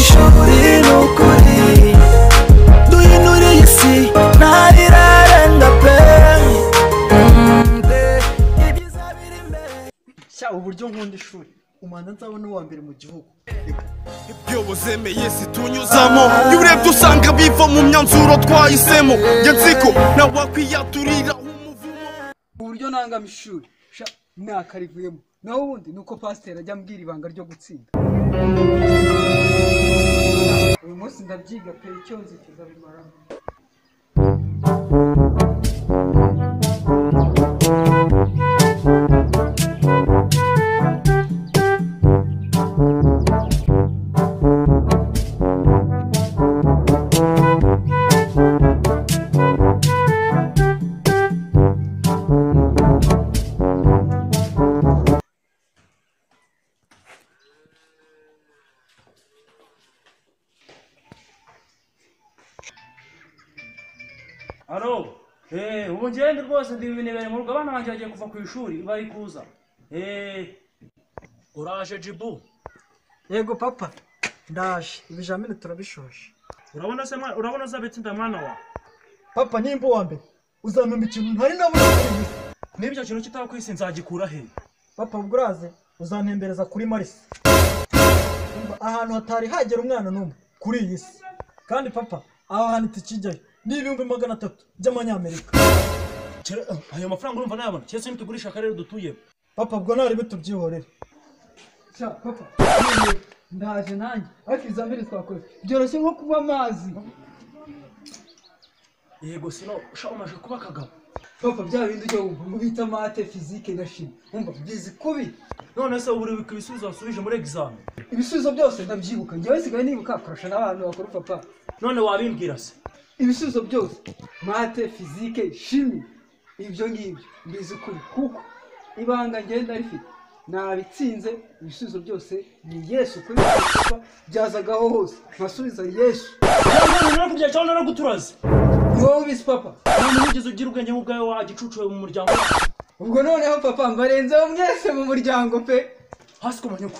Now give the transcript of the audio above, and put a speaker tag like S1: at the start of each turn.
S1: Ishuri ni ukuri duhindure iyi si ntarirarenga pe. Ibyiza biri imbere.
S2: Sha uburyo nkunda ishuri umanda nzabona uwa mbere mu gihugu.
S3: Ibyo buzemeye situnyuzamo iyo urebye usanga biva mu myanzuro twahisemo njye nziko nawe wakwiyaturira umuvumo.
S4: Uburyo nangama ishuri sha nakarivuyemo naho ubundi nuko pasiteri ajya ambwira ibanga ryo gutsinda. Uyu munsi ndabyiga pe icyo nzi kizabimaramo.
S5: Alo, ubu ngende rwose ndi ibintu mu rugo abana banjye bagiye kuva ku ishuri bari kuza. Uraje Jibu?
S2: Yego papa, ndaje ibijamini turabishoje.
S5: Urabona se mwana, urabona uzabitsinda mwana wa?
S2: Papa nimba uwa mbere uzampemba ikintu ntari nabona kuri iyi.
S5: N'ibyo kintu kitaba ku isi nzagikura he?
S2: Papa ubwo uraze uzantembereza kuri Mars. Ahantu hatari hagera umwana n'umwe kuri iyi si. Kandi papa aho hantu tukijyayo ni 300,000 by'amanyamerika.
S5: Ayo mafaranga urumva nayabona cyese nitugurisha akarere dutuye.
S2: Papa ubwo nari bitubyihorere.
S4: Sha papa ndaje nanjye ariko ibizamini twakoze byoroshye nko kunywa amazi.
S5: Yego sino sha umaje kuba kagabo.
S4: Papa bya bindi ujya wumva ngo bita mate physique na chimie umva byizi kubi.
S5: None se uri ibisubizo wasubije muri examen?
S4: Ibisubizo byose ndabyibuka njyewe sigaye nibuka kurusha n'abantu bakuru papa.
S5: None wabimbwira se?
S4: Ibisubizo byose mate physique chimie ibyo ngibyo mbizi kubi kuko ibanga ngenda rifite nabitsinze. Ibisubizo byose ni Yesu kuri papa byazagaho hose nkasubiza Yesu.
S5: None cyangwa naraguturaze
S4: ni wowe ubizi papa.
S5: Nta wigeze ugira ubwenge nk'ubwawe wa gicucu mu muryango.
S4: Ubwo noneho papa mbarenzeho mwese mu muryango pe.
S5: Hasi ku manyuko.